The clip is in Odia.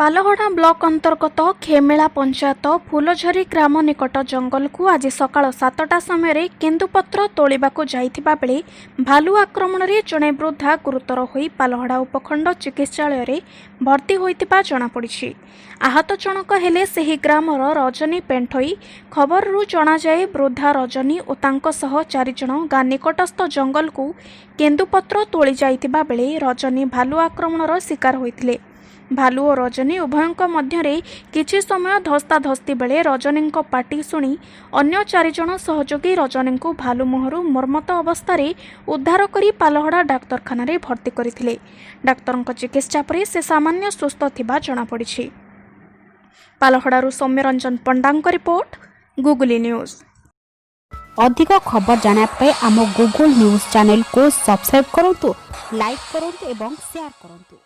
ପାଲହଡ଼ା ବ୍ଲକ ଅନ୍ତର୍ଗତ ଖେମେଳା ପଞ୍ଚାୟତ ଫୁଲଝରି ଗ୍ରାମ ନିକଟ ଜଙ୍ଗଲକୁ ଆଜି ସକାଳ 7ଟା ସମୟରେ କେନ୍ଦୁପତ୍ର ତୋଳିବାକୁ ଯାଇଥିବା ବେଳେ ଭାଲୁ ଆକ୍ରମଣରେ ଜଣେ ବୃଦ୍ଧା ଗୁରୁତର ହୋଇ ପାଲହଡ଼ା ଉପଖଣ୍ଡ ଚିକିତ୍ସାଳୟରେ ଭର୍ତ୍ତି ହୋଇଥିବା ଜଣାପଡ଼ିଛି। ଆହତ ଜଣକ ହେଲେ ସେହି ଗ୍ରାମର ରଜନୀ ପେଣ୍ଠଇ। ଖବରରୁ ଜଣାଯାଏ, ବୃଦ୍ଧା ରଜନୀ ଓ ତାଙ୍କ ସହ ଚାରିଜଣ ଗାଁ ନିକଟସ୍ଥ ଜଙ୍ଗଲକୁ କେନ୍ଦୁପତ୍ର ତୋଳି ଯାଇଥିବା ବେଳେ ରଜନୀ ଭାଲୁ ଆକ୍ରମଣର ଶିକାର ହୋଇଥିଲେ। ଭାଲୁ ଓ ରଜନୀ ଉଭୟଙ୍କ ମଧ୍ୟରେ କିଛି ସମୟ ଧସ୍ତାଧସ୍ତି ବେଳେ ରଜନୀଙ୍କ ପାଟି ଶୁଣି ଅନ୍ୟ ଚାରିଜଣ ସହଯୋଗୀ ରଜନୀଙ୍କୁ ଭାଲୁ ମୁହଁରୁ ମର୍ମତ ଅବସ୍ଥାରେ ଉଦ୍ଧାର କରି ପାଲହଡ଼ା ଡାକ୍ତରଖାନାରେ ଭର୍ତ୍ତି କରିଥିଲେ। ଡାକ୍ତରଙ୍କ ଚିକିତ୍ସା ପରେ ସେ ସାମାନ୍ୟ ସୁସ୍ଥ ଥିବା ଜଣାପଡ଼ିଛି। ପାଲହଡ଼ାରୁ ସୌମ୍ୟରଞ୍ଜନ ପଣ୍ଡାଙ୍କ ରିପୋର୍ଟ, ଗୁଗୁଲି ନ୍ୟୁଜ୍। ଅଧିକ ଖବର ଜାଣିବା ପାଇଁ ଆମ ଗୁଗୁଲ ନ୍ୟୁଜ୍ ଚ୍ୟାନେଲକୁ ସବସ୍କ୍ରାଇବ୍ କରନ୍ତୁ, ଲାଇକ୍ କରନ୍ତୁ ଏବଂ ସେୟାର କରନ୍ତୁ।